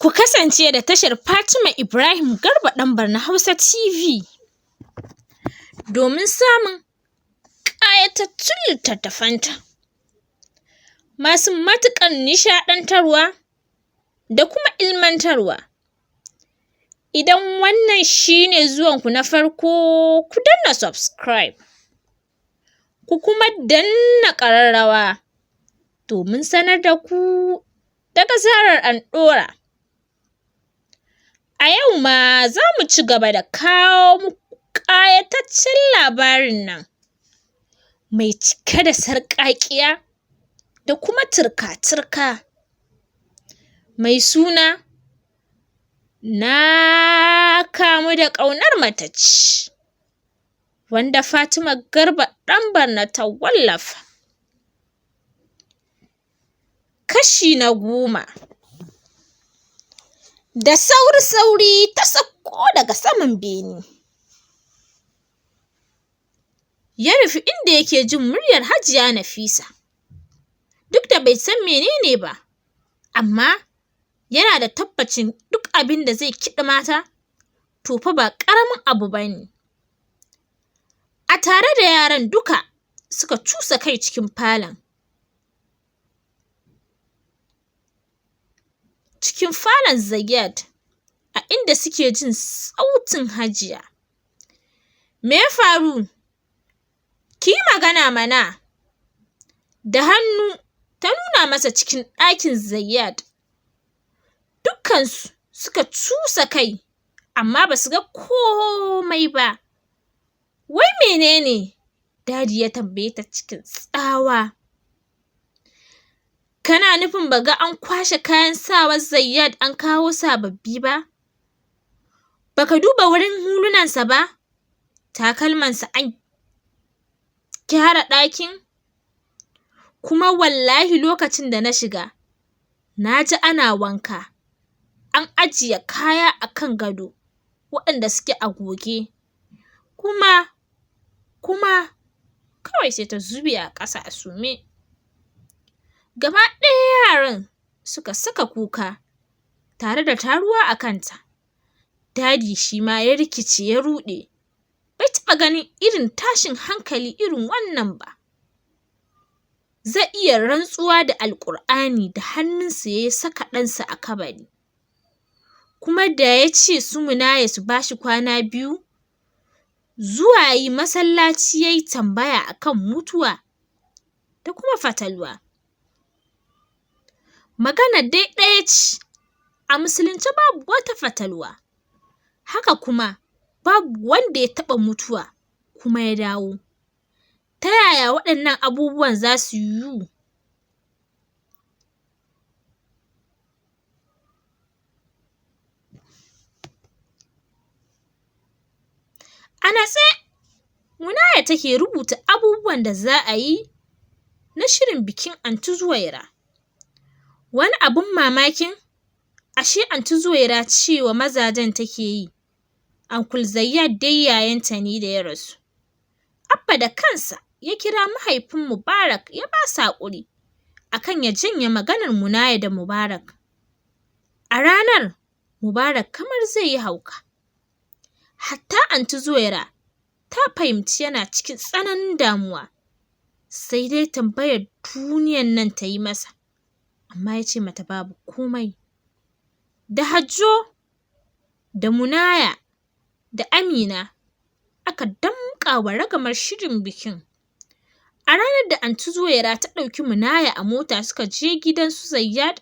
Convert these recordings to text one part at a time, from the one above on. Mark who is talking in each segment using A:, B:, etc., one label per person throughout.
A: Ku kasance da tashar Fatima Ibrahim Garba Ɗanbarna Hausa TV domin samun ƙayatattun littattafanta masu matuƙar nishaɗantarwa da kuma ilmantarwa. Idan wannan shine zuwanku na farko, ku danna subscribe, ku kuma danna ƙararrawa domin sanar da ku daga zarar an ɗora. A yau ma za mu ci gaba da kawo muku ƙayataccen labarin nan mai cike da sarƙaƙiya da kuma turka-turka, mai suna Na kamu da ƙaunar matacce, wanda Fatima Garba Ɗanbarna ta wallafa. Kashi na 10. Da sauri-sauri ta sauko daga saman bene. Ya nufi inda yake jin muryar Hajiya Nafisa. Duk da bai san menene ba, amma yana da tabbacin duk abin da zai kiɗima ta, to fa ba ƙaramin abu ba ne. A tare da yaran duka suka cusa kai cikin falon. Cikin falon Zayyad, a inda suke jin sautin Hajiya. Me ya faru? Ki yi magana mana. Da hannu ta nuna masa cikin ɗakin Zayyad. Dukkansu suka cusa kai, amma ba su ga komai ba. Wai menene? Dadi ya tambaye ta cikin tsawa. Kana nufin ba ga an kwashe kayan sawar Zayyad an kawo sababbi ba? Baka duba wurin hulunansa ba? Takalmansa an gyara ɗakin? Kuma wallahi lokacin da na shiga, na ji ana wanka. An ajiye kaya a kan gado waɗanda suke a goge. Kuma kawai sai ta zube a ƙasa a sume. Gaba ɗaya yaran suka saka kuka tare da taruwa a kanta. Dadi shi ma ya rikice ya ruɗe. Bai taɓa ganin irin tashin hankali irin wannan ba. Zai iya rantsuwa da Alƙur'ani da hannunsa ya saka ɗansa a kabari. Kuma da ya ce su Munaya su bashi kwana 2, zuwa yi masallaci ya yi tambaya akan mutuwa da kuma fatalwa. Magana dai ɗaya ce, a musulunce babu wata fatalwa. Haka kuma babu wanda ya taɓa mutuwa kuma ya dawo. Ta yaya waɗannan abubuwan za su yiwu? A natse, Munaya take rubuta abubuwan da za a yi na shirin bikin Anty Zuwaira. Wani abun mamakin, ashe Anty Zuwaira cewa mazajen take yi, Uncle Zayyad dai yayanta ne da ya rasu. Abba da kansa ya kira mahaifin Mubarak ya ba su haƙuri akan ya janye maganar Munaya da Mubarak. A ranar, Mubarak kamar zai yi hauka. Hatta Anty Zuwaira ta fahimci yana cikin tsananin damuwa. Sai dai tambayar duniyan nan ta yi masa, amma ya ce mata babu komai. Da Hajjo, da Munaya, da Amina aka damƙa wa ragamar shirin bikin. A ranar da Anty Zuwaira ta ɗauki Munaya a mota suka je gidan su Zayyad,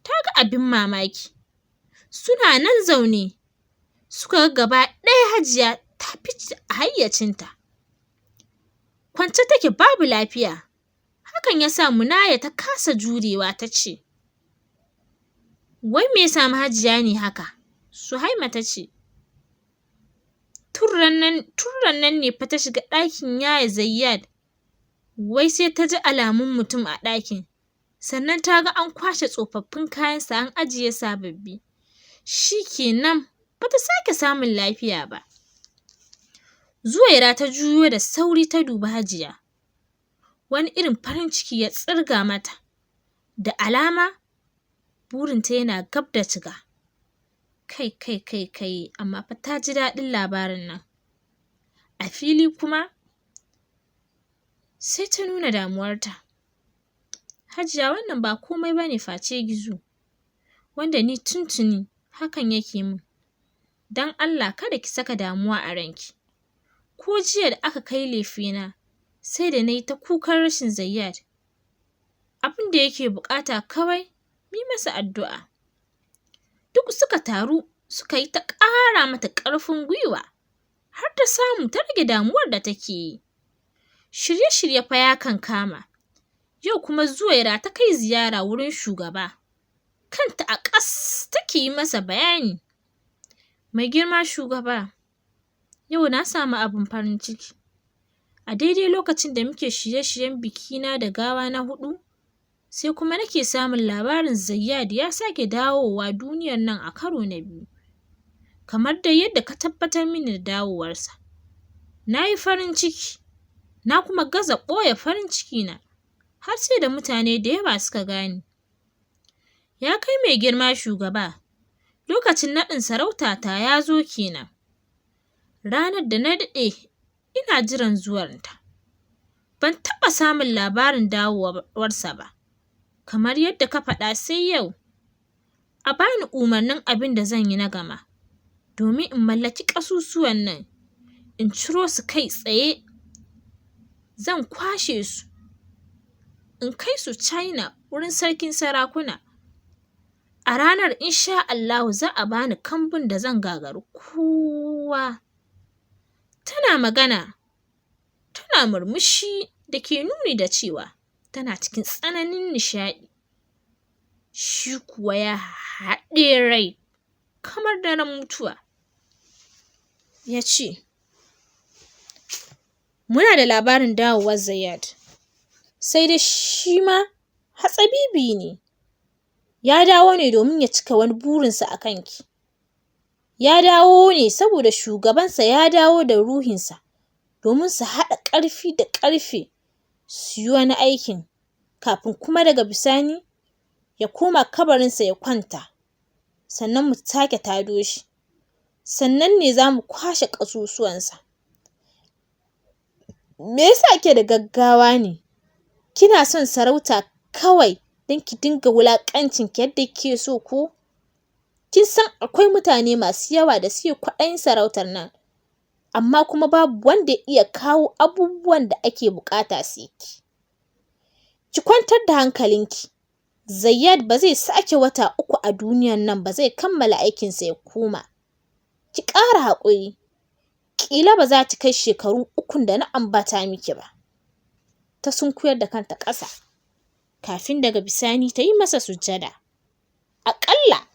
A: ta ga abin mamaki. Suna nan zaune, suka ga gaba ɗaya Hajiya ta fice a hayyacinta. Kwance take babu lafiya. Hakan ya sa Munaya ta kasa jurewa ta ce, Wai me ya samu Hajiya ne haka? Suhaima ta ce, Tun rannan ne fa ta shiga ɗakin yaya Zayyad. Wai sai ta ji alamun mutum a ɗakin. Sannan ta ga an kwashe tsofaffin kayansa an ajiye sababbi. Shi kenan ba ta sake samun lafiya ba. Zuwaira ta juyo da sauri ta dubi Hajiya. Wani irin farin ciki ya tsirga mata. Da alama Burinta yana gab da cika. Kai kai kai kai, amma fa ta ji daɗin labarin nan. A fili kuma sai ta nuna damuwarta. Hajiya, wannan ba komai ba ne face gizo, wanda ni tuntuni hakan yake min. Don Allah kada ki saka damuwa a ranki. Ko jiya da aka kai lefena, sai da na yi ta kukan rashin Zayyad. Abin da yake buƙata kawai mu yi masa addu'a. Duk suka taru suka yi ta ƙara mata ƙarfin gwiwa har ta samu ta rage damuwar da take yi. Shirye-shirye fa ya kankama. Yau kuma Zuwaira ta kai ziyara wurin shugaba. Kanta a ƙas take yi masa bayani. Mai girma shugaba, yau na samu abin farin ciki. A daidai lokacin da muke shirye-shiryen bikina da gawa na huɗu, sai kuma nake samun labarin Zayyad ya sake dawowa duniyar nan a karo na biyu. Kamar dai yadda ka tabbatar mini da dawowarsa. Na yi farin ciki, na kuma gaza ɓoye farin cikina, har sai da mutane da yawa suka gane. Ya kai mai girma shugaba, lokacin naɗin sarautata ya zo kenan. Ranar da na daɗe ina jiran zuwanta. Ban taɓa samun labarin dawowarsa ba, kamar yadda ka faɗa sai yau. A bani umarnin abin da zan yi na gama, domin in mallaki ƙasusuwan nan, in ciro su kai tsaye. Zan kwashe su, in kai su China wurin sarkin sarakuna. A ranar insha Allahu za a bani kambun da zan gagari kowa. Tana magana, tana murmushi da ke nuni da cewa tana cikin tsananin nishaɗi. Shi kuwa ya haɗe rai kamar daren mutuwa. Ya ce, muna da labarin dawowar Zayyad, sai dai shi ma hatsabibi ne. Ya dawo ne domin ya cika wani burinsa a kanki. Ya dawo ne saboda shugabansa ya dawo da ruhinsa domin su haɗa ƙarfi da ƙarfe su yi wani aikin, kafin kuma daga bisani ya koma kabarinsa ya kwanta, sannan mu sake tado shi. Sannan ne za mu kwashe ƙasusuwansa. Me yasa ke da gaggawa ne? Kina son sarauta kawai don ki dinga wulaƙancin ki yadda kike so ko? Kin san akwai mutane masu yawa da suke kwaɗayin sarautar nan, amma kuma babu wanda ya iya kawo abubuwan da ake buƙata sai ki. Ki kwantar da hankalinki. Zayyad ba zai sake wata 3 a duniyan nan ba, zai kammala aikinsa ya koma. Ki ƙara haƙuri. Ƙila ba za ki kai shekaru 3 da na ambata miki ba. Ta sunkuyar da kanta ƙasa, kafin daga bisani ta yi masa sujjada. Aƙalla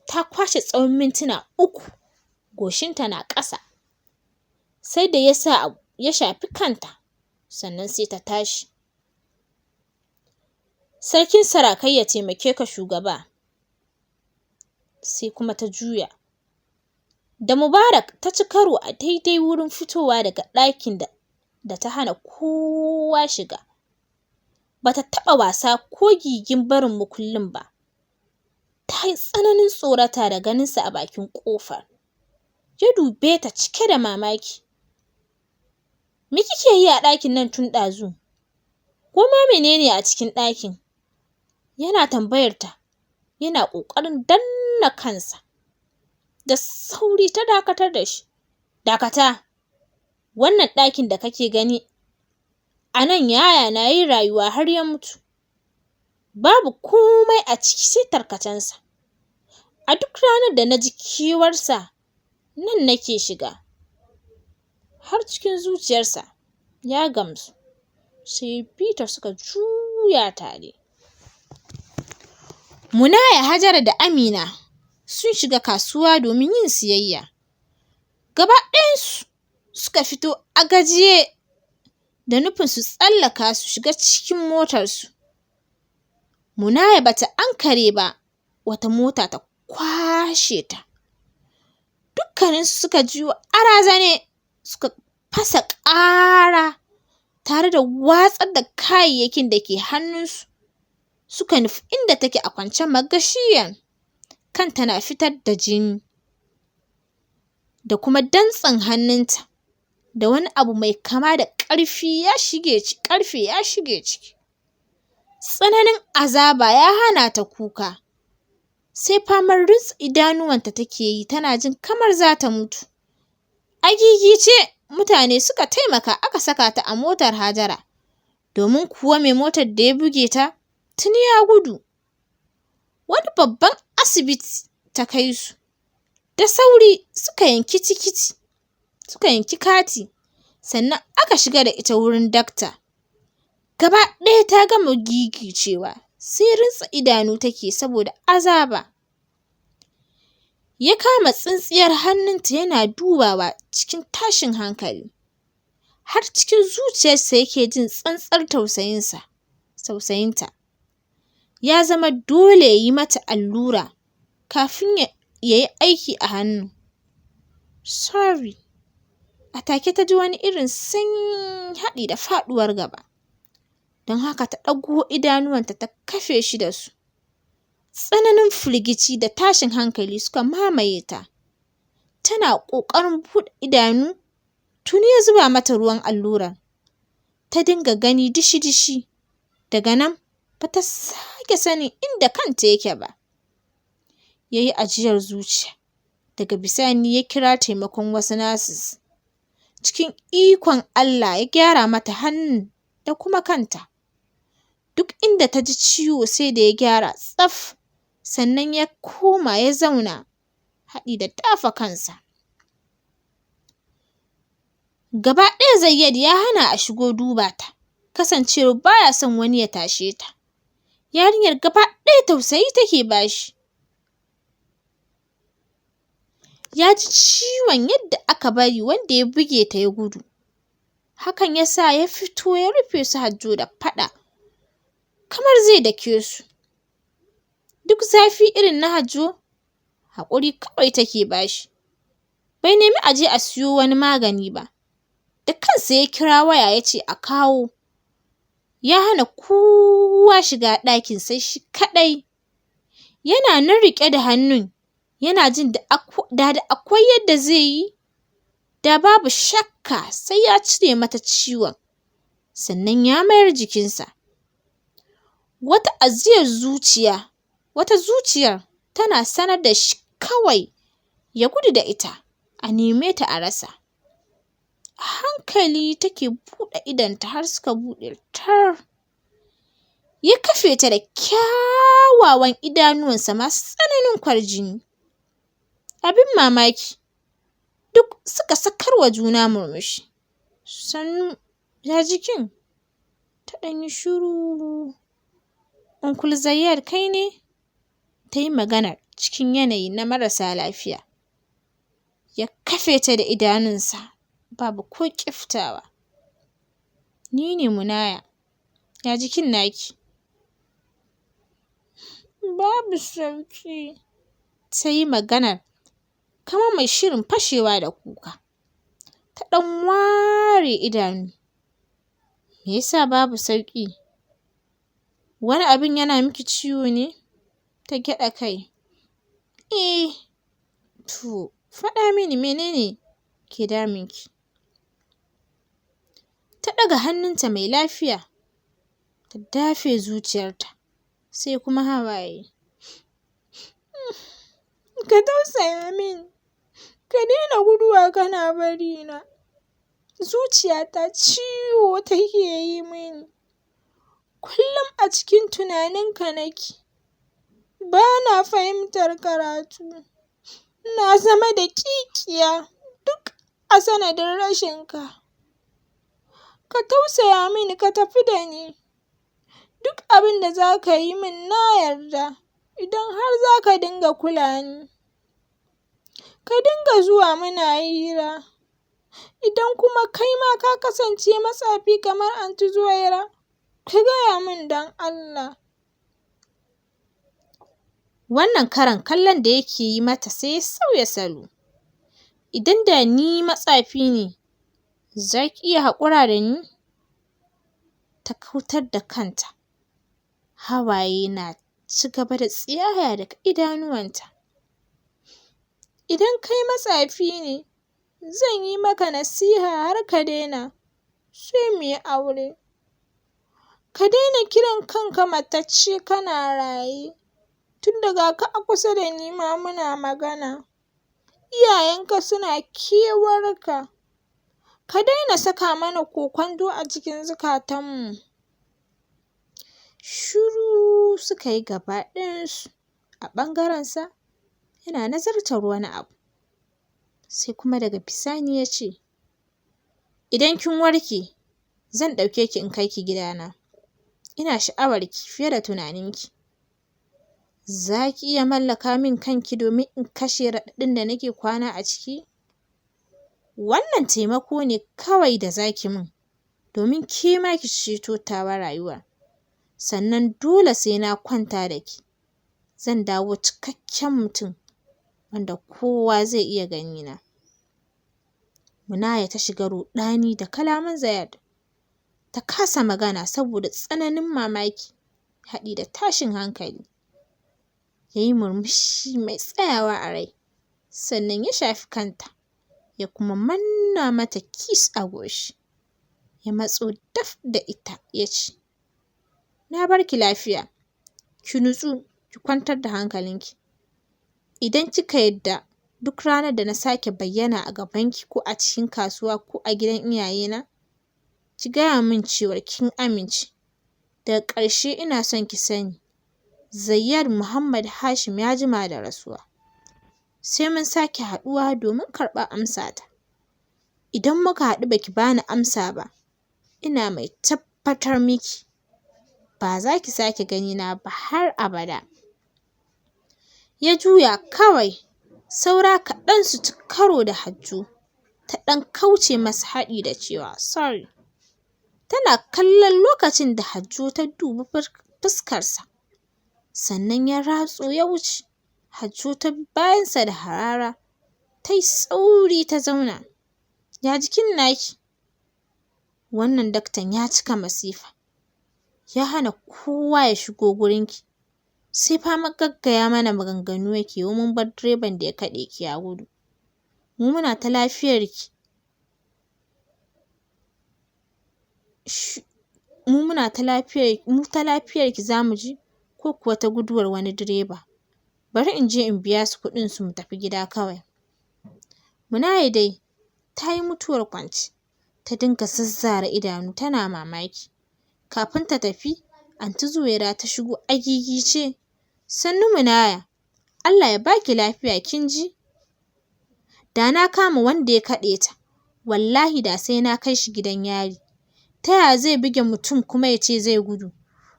A: ta kwashe tsawon mintuna 3, goshinta na ƙasa. Sai da ya sa abu ya shafi kanta, sannan sai ta tashi. Sarkin sarakai ya taimake ka shugaba. Sai kuma ta juya. Da Mubarak ta ci karo a daidai wurin fitowa daga ɗakin da ta hana kowa shiga. Bata taɓa wasa ko gigin barin mukullin ba. Ta yi tsananin tsorata da ganinsa a bakin ƙofar. Ya dube ta cike da mamaki. Me kike yi a ɗakin nan tun ɗazu? Ko ma menene a cikin ɗakin? Yana tambayar ta, yana ƙoƙarin danna kansa. Da sauri ta dakatar da shi. Dakata! Wannan ɗakin da kake gani, a nan yaya na yi rayuwa har ya mutu. Babu komai a ciki sai tarkacensa. A duk ranar da na ji kewarsa, nan nake shiga. Har cikin zuciyarsa ya gamsu, sai Peter suka juya tare. Munaya, Hajara da Amina sun shiga kasuwa domin yin siyayya. Gaba ɗayansu suka fito a gajiye da nufin su tsallaka su shiga cikin motarsu. Munaya bata ankare ba, wata mota ta kwashe ta. Dukkaninsu suka jiyo arazane suka fasa ƙara tare da watsar da kayayyakin da ke hannunsu. Suka nufi inda take a kwance magashiyan, kanta na fitar da jini da kuma dantsen hannunta da wani abu mai kama da ƙarfi ya shige ƙarfe ya shige ciki. Tsananin azaba ya hana ta kuka, sai famar rintsa idanuwanta take yi tana jin kamar za ta mutu. A gigice mutane suka taimaka aka saka ta a motar Hajara, domin kuwa mai motar da ya buge ta tuni ya gudu. Wani babban asibiti ta kai su, da sauri suka yanki tikiti, suka yanki kati, sannan aka shiga da ita wurin dakta. Gaba ɗaya ta gama gigicewa, sai rintsa idanu take saboda azaba. Ya kama tsintsiyar hannunta yana dubawa cikin tashin hankali. Har cikin zuciyarsa yake jin tsantsar tausayinta. Ya zama dole ya yi mata allura kafin ya yi aiki a hannun. Sorry. A take ta ji wani irin sanyi haɗi da faɗuwar gaba. Don haka ta ɗago idanuwanta ta kafe shi da su. Tsananin firgici da tashin hankali suka mamaye ta. Tana ƙoƙarin buɗe idanu, tuni ya zuba mata ruwan allurar. Ta dinga gani dishi-dishi. Daga nan ba ta sake sanin inda kanta yake ba. Ya yi ajiyar zuciya. Daga bisani ya kira taimakon wasu nurses. Cikin ikon Allah ya gyara mata hannun da kuma kanta. Duk inda ta ji ciwo sai da ya gyara tsaf, sannan ya koma ya zauna haɗi da dafa kansa. Gaba ɗaya Zayyad ya hana a shigo duba ta, kasancewar baya son wani ya tashe ta. Yarinyar gaba ɗaya tausayi take bashi. Ya ji ciwon yadda aka bari wanda ya buge ta ya gudu. Hakan ya sa ya fito ya rufe su Hajjo da faɗa, kamar zai dake su. Duk zafi irin na Hajjo, haƙuri kawai take bashi. Bai nemi a je a siyo wani magani ba. Da kansa ya kira waya ya ce a kawo. Ya hana kowa shiga ɗakin sai shi kaɗai. Yana nan riƙe da hannun, yana jin da akwai yadda zai yi, da babu shakka sai ya cire mata ciwon, sannan ya mayar jikinsa. Wata ajiyar zuciya, wata zuciyar tana sanar da shi kawai ya gudu da ita, a neme ta a rasa. A hankali take buɗe idonta har suka buɗe tar. Ya kafe ta da kyawawan idanuwansa masu tsananin kwarjini. Abin mamaki, duk suka sakar wa juna murmushi. Sannu, ya jikin? Ta ɗan yi shiru. Uncle Zayyad kai ne? Ta yi maganar cikin yanayi na marasa lafiya. Ya kafe ta da idanunsa, babu ko ƙiftawa. Ni ne Munaya, ya jikin naki? Babu sauki. Ta yi maganar kamar mai shirin fashewa da kuka. Ta ɗan ware idanu. Me yasa babu sauƙi? Wani abin yana miki ciwo ne? Ta gyaɗa kai. Eh, to faɗa mini menene ke damunki? Ta ɗaga hannunta mai lafiya, ta dafe zuciyarta, sai kuma hawaye. Ka tausaya min, ka daina guduwa kana bari na. Zuciyata ciwo take yi mini. Kullum a cikin tunaninka nake. Ba na fahimtar karatu. Na zama daƙiƙiya duk a sanadin rashinka. Ka tausaya mini ka tafi da ni. Duk abin da za ka yi min na yarda idan har za ka dinga kula ni. Ka dinga zuwa muna hira. Idan kuma kai ma ka kasance matsafi kamar Aunty Zuwaira, ka gaya min don Allah. Wannan karan kallon da yake yi mata sai ya sauya salo. Idan da ni matsafi ne, za ki iya haƙura da ni? Ta kautar da kanta. Hawaye na ci gaba da tsiyaya daga idanuwanta. Idan kai matsafi ne, zan yi maka nasiha har ka daina, sai mu yi aure. Ka daina kiran kanka matacce kana raye, tun daga ka a kusa da ni ma muna magana. Iyayenka suna kewarka. Ka daina saka mana kokwanto a cikin zukatanmu. Shiru suka yi gaba ɗayansu. A ɓangarensa yana nazartar wani abu. Sai kuma daga bisani ya ce, idan kin warke, zan ɗauke ki in kai ki gidana. Ina sha'awar ki fiye da tunaninki. Za ki iya mallaka min kanki domin in kashe raɗaɗin da nake kwana a ciki? Wannan taimako ne kawai da za ki min, domin ke ma ki ceto tawa rayuwar. Sannan dole sai na kwanta da ke. Zan dawo cikakken mutum wanda kowa zai iya ganina. Munaya ta shiga ruɗani da kalaman Zayyad. Ta kasa magana saboda tsananin mamaki haɗi da tashin hankali. Ya yi murmushi mai tsayawa a rai, sannan ya shafi kanta, ya kuma manna mata kiss a goshi. Ya matso daf da ita ya ce, na bar ki lafiya, ki nutsu, ki kwantar da hankalinki. Idan kika yadda, duk ranar da na sake bayyana a gabanki ko a cikin kasuwa ko a gidan iyayena, ki gaya min cewar kin amince. Daga ƙarshe ina son ki sani, Zayyad Muhammad Hashim ya jima da rasuwa. Sai mun sake haɗuwa domin karɓar amsata. Idan muka haɗu baki bani amsa ba, ina mai tabbatar miki ba za ki sake ganina ba har abada. Ya juya kawai, saura kaɗan su ci karo da Hajjo. Ta ɗan kauce masa haɗi da cewa sorry. Tana kallon lokacin da Hajjo ta dubi fuskarsa. Sannan ya ratso ya wuce. Hajjo ta bi bayansa da harara. Ta yi sauri ta zauna. Ya jikin naki? Wannan daktan ya cika masifa. Ya hana kowa ya shigo gurinki. Sai fama gaggaya mana maganganu yake wai mun bar direban da ya kaɗe ki ya gudu. Mu muna ta lafiyarki. Mu muna ta lafiyar, mu ta lafiyarki za mu ji ko kuwa ta guduwar wani direba. Bari in je in biya su kuɗin su mu tafi gida kawai. Munaya dai ta yi mutuwar kwance. Ta dinga zazzara idanu tana mamaki. Kafin ta tafi, Anty Zuwaira ta shigo a gigice. Sannu Munaya, Allah ya baki lafiya kin ji? Da na kama wanda ya kaɗe ta, wallahi da sai na kai shi gidan yari. Ta yaya zai buge mutum kuma ya ce zai gudu?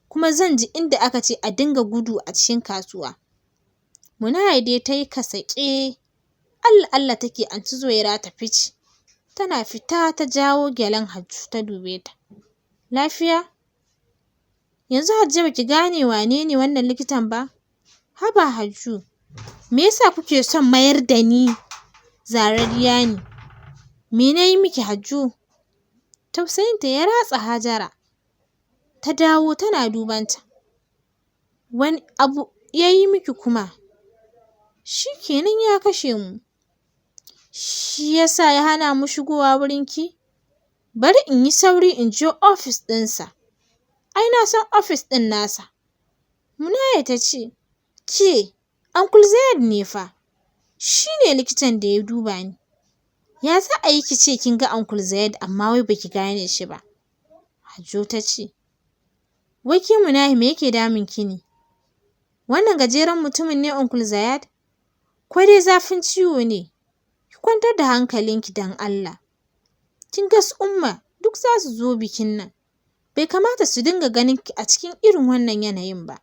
A: Kuma zan ji inda aka ce a dinga gudu a cikin kasuwa. Munaya dai ta yi kasake. Allah Allah take Anty Zuwaira ta fice. Tana fita ta jawo gyalen Hajju ta dube ta. Lafiya? Yanzu Hajjo baki gane wane ne wannan likitan ba? Haba Hajju, me yasa kuke son mayar da ni zarariya ne? Me na yi miki Hajju? Tausayinta ya ratsa Hajara. Ta dawo tana dubanta. Wani abu ya yi miki kuma? Shi kenan ya kashe mu. Shi ya sa ya hana mu shigowa wurinki? Bari in yi sauri in je ofis ɗinsa. Ai na san ofis ɗin nasa. Munaya ta ce, ke, Uncle Zayyad ne fa. Shi ne likitan da ya duba ni. Ya za a yi ki ce kin ga Uncle Zayyad amma wai baki gane shi ba? Hajjo ta ce, wai ke Munaya me yake damun ki ne? Wannan gajeren mutumin ne Uncle Zayyad? Ko dai zafin ciwo ne? Ki kwantar da hankalinki don Allah. Kin ga su Umma duk za su zo bikin nan. Bai kamata su dinga ganin ki a cikin irin wannan yanayin ba.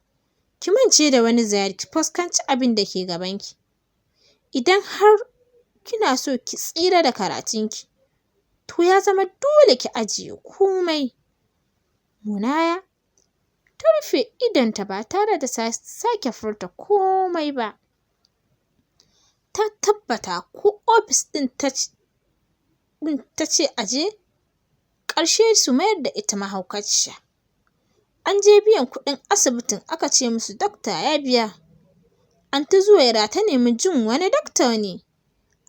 A: Ki mance da wani Zayyad, ki fuskanci abin da ke gabanki. Idan har kina so ki tsira da karatunki, to ya zama dole ki ajiye komai. Munaya ta rufe idonta ba tare da sake furta komai ba. Ta tabbata ko ofis ɗin ta ce a je, ƙarshe su mayar da ita mahaukaciya. An je biyan kuɗin asibitin aka ce musu dakta ya biya. Anty Zuwaira ta nemi jin wani dakta ne.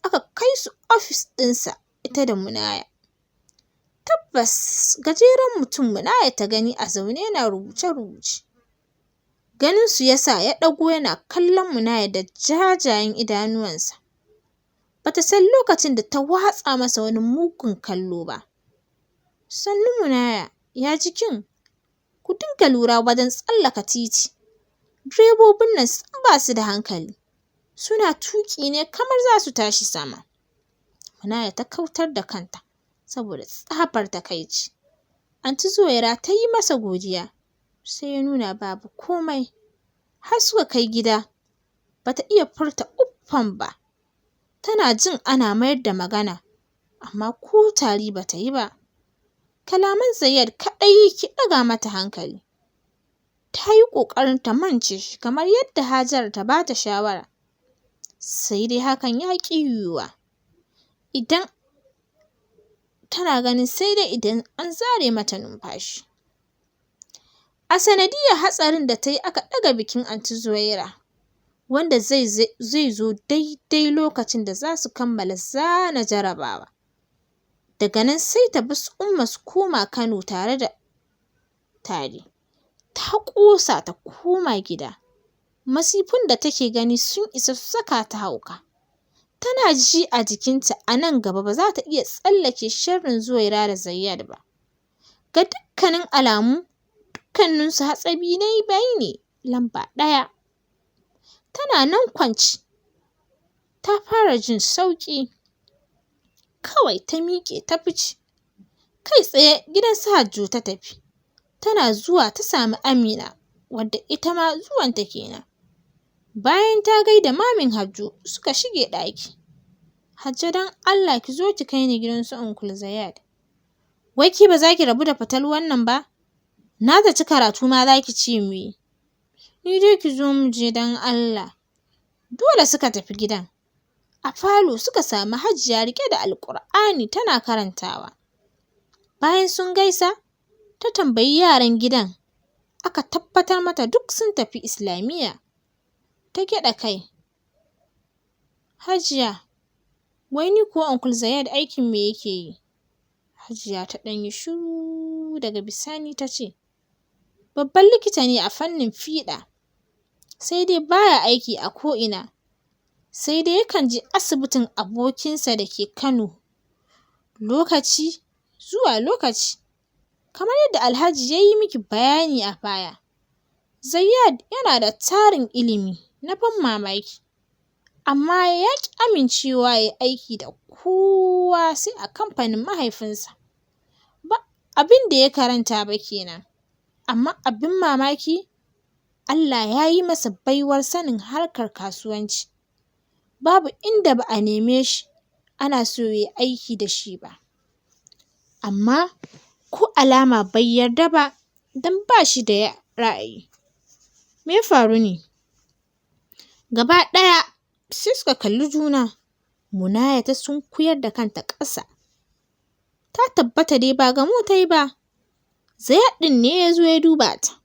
A: Aka kai su ofis ɗinsa ita da Munaya. Tabbas gajeren mutum Munaya ta gani a zaune yana rubuce-rubuce. Ganin su ya sa ya ɗago yana kallon Munaya da jajayen idanuwansa. Bata san lokacin da ta watsa masa wani mugun kallo ba. Sannu Munaya, ya jikin? Ku dinga lura wajen tsallaka titi. Direbobin nan sam ba su da hankali. Suna tuƙi ne kamar za su tashi sama. Munaya ta kautar da kanta saboda tsabar takaici. Anty Zuwaira ta yi masa godiya, sai ya nuna babu komai. Har suka kai gida, bata iya furta uffam ba. Tana jin ana mayar da magana, amma ko tari bata yi ba. Kalaman Zayyad kaɗai ke ɗaga mata hankali. Ta yi ƙoƙarin ta mance shi kamar yadda Hajara ta bata shawara. Sai dai hakan ya ƙi yiwuwa. Idan tana ganin sai dai idan an zare mata numfashi. A sanadiyar hatsarin da ta yi aka ɗaga bikin Anty Zuwaira, wanda zai zo daidai lokacin da za su kammala zana jarabawa. Daga nan sai ta bi su Umma su koma Kano tare da tare. Ta ƙosa ta koma gida. Masifun da take gani sun isa su saka ta hauka. Tana ji a jikinta a nan gaba ba za ta iya tsallake sharrin Zuwaira da Zayyad ba. Ga dukkanin alamu, dukkaninsu hatsabibbai ne lamba ɗaya. Tana nan kwance, ta fara jin sauƙi. Kawai ta miƙe ta fice. Kai tsaye gidan su Hajjo ta tafi. Tana zuwa ta sami Amina, wadda ita ma zuwanta kenan. Bayan ta gaida mamin Hajjo suka shige ɗaki. Hajjo, don Allah ki zo ki kai ni gidan su Uncle Zayyad. Wai ki ba za ki rabu da fatalwan nan ba? Na zaci karatu ma za ki ce mu yi. Ni dai ki zo mu je don Allah. Dole suka tafi gidan. A falo suka sami Hajiya riƙe da Alƙur'ani tana karantawa. Bayan sun gaisa, ta tambayi yaran gidan. Aka tabbatar mata duk sun tafi Islamiyya. Ta gyaɗa kai. Hajiya, wai ni kuwa Uncle Zayyad aikin me yake yi? Hajiya ta ɗan yi shiru, daga bisani ta ce, babban likita ne a fannin fiɗa. Sai dai baya aiki a ko'ina. Sai dai yakan je asibitin abokinsa da ke Kano lokaci zuwa lokaci. Kamar yadda Alhaji ya yi miki bayani a baya, Zayyad yana da tarin ilimi na ban mamaki, amma ya ƙi amincewa ya yi aiki da kowa sai a kamfanin mahaifinsa. Ba abin da ya karanta ba kenan, amma abin mamaki, Allah ya yi masa baiwar sanin harkar kasuwanci. Babu inda ba a neme shi ana so ya yi aiki da shi ba. Amma ko alama bai yarda ba don ba shi da ra'ayi. Me ya faru ne? Gaba ɗaya sai suka kalli juna. Munaya ta sunkuyar da kanta ƙasa. Ta tabbata dai ba gamo ta yi ba. Zayyad ɗin ne ya zo ya duba ta.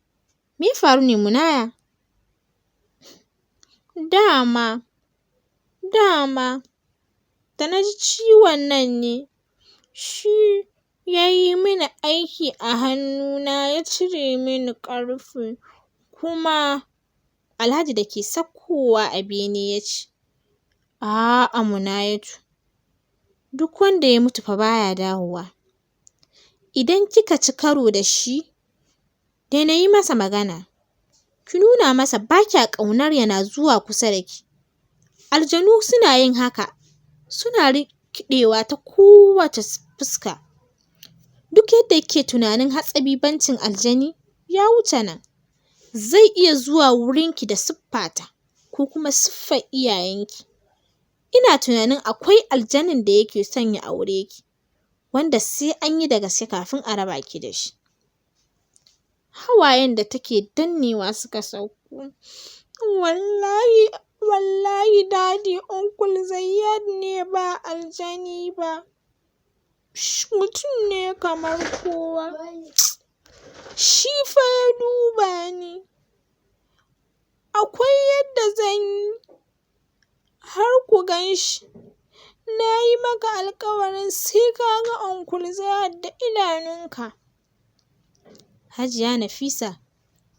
A: Me ya faru ne Munaya? Dama, da na ji ciwon nan ne, shi ya yi mini aiki a hannuna ya cire mini ƙarfe. Kuma Alhaji da ke sakkowa a bene ya ce, a'a Munayatu, duk wanda ya mutu fa baya dawowa. Idan kika ci karo da shi, daina yi masa magana. Ki nuna masa ba kya ƙaunar yana zuwa kusa da ki. Aljanu suna yin haka, suna rikiɗewa ta kowace fuska. Duk yadda yake tunanin hatsabibancin aljani ya wuce nan. Zai iya zuwa wurinki da siffata ko kuma siffar iyayenki. Ina tunanin akwai aljanin da yake son ya aure ki, wanda sai an yi da gaske kafin a raba ki da shi. Hawayen da take dannewa suka sauko. Wallahi, wallahi Daddy, Uncle Zayyad ne ba aljani ba. Mutum ne kamar kowa. Shi fa ya duba ni. Akwai yadda zan yi har ku gan shi. Na yi maka alkawarin sai ka ga Uncle Zayyad da idanunka." Hajiya Nafisa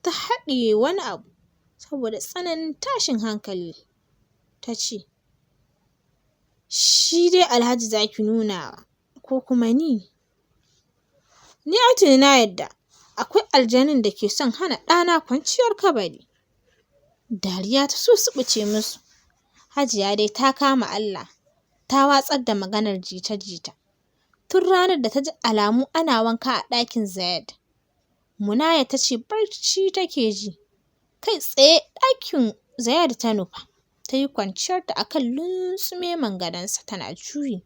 A: ta haɗiye wani abu saboda tsananin tashin hankali, ta ce, "Shi dai Alhaji zaki nunawa ko kuma ni? Ni ai tuni na yadda akwai aljanin da ke son hana ɗana kwanciyar kabari." Dariya ta so suɓuce musu. Hajiya dai ta kama Allah, ta watsar da maganar jita-jita. Tun ranar da ta ji alamu ana wanka a ɗakin Zayed, Munaya ta ce barci take ji. Kai tsaye ɗakin Zayed ta nufa, ta yi kwanciyarta a kan luntsumemen gadonsa tana juyi.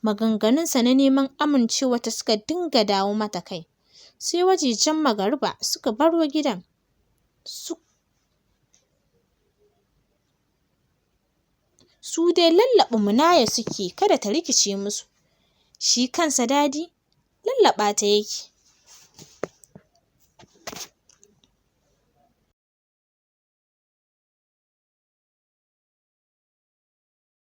A: Maganganunsa na neman amincewarta suka dinga dawo mata kai. Sai wajejen magariba suka baro gidan. Su dai lallaɓa Munaya suke kada ta rikice musu. Shi kansa Dadi lallaɓa ta yake.